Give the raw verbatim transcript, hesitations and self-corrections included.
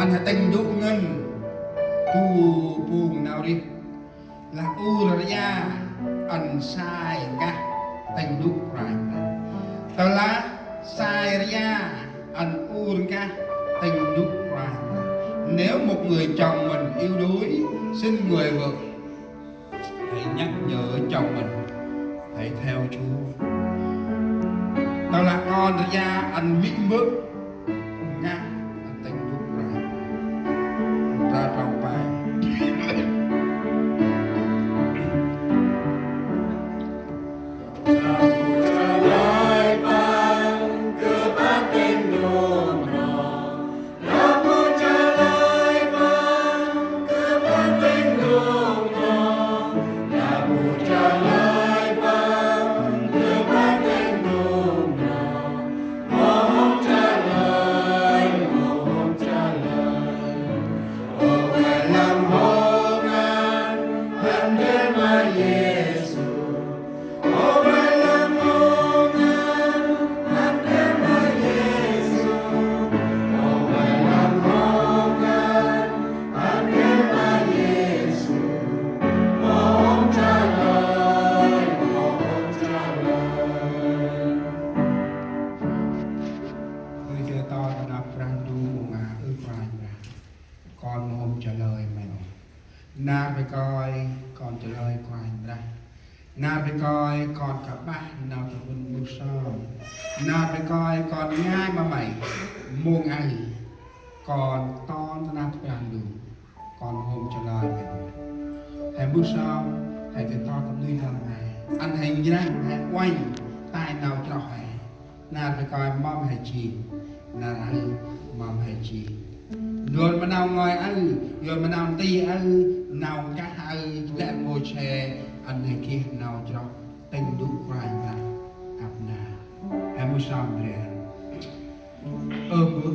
Tĭng ndŭk ngăn du bung nau rêh lah ur rdja ăn sai nkah tĭng ndŭk Kôranh Brah. Tơlah sai rdja ăn ur nkah tĭng ndŭk Kôranh Brah. Nếu một người chồng mình yếu đuối, xin người vợ hãy nhắc nhở chồng mình hãy theo Chúa. Tơlah kon rdja ăn mĭn mbơ̆ ngăn ăn tĭng ndŭk Kôranh Brah. Trong bài. Ơ, Kon ta năp Brah Ndu, mông a, ơ Kôranh Brah, kon mâu hôm trả lời May ôh. Nar bơh kơi kon trả lời Kôranh Brah. Nar bơh kơi kon kơpah nau trŭnh mbơh sơm. Nar bơh kơi kon ngai ma May, mông a, kon ton ta năp Brah Ndu, kon mâu hôm trả lời May ôh. He mbơh sơm, he tĭng ton ta nui nơm he. Ăn he njrăng, he uănh, tay nau chroh he. Nar bơh kơi mâm he jêng, nar aơ mâm he jêng. Yor ma nau ngơi aơ, yor ma nau nti aơ, nau nkah aơ, lĕ rngôch he, ăn he geh nau chroh tĭng ndŭk Kôranh Brah ăp nar. He mbơh sơm ndrel. Ơ Mbơ̆.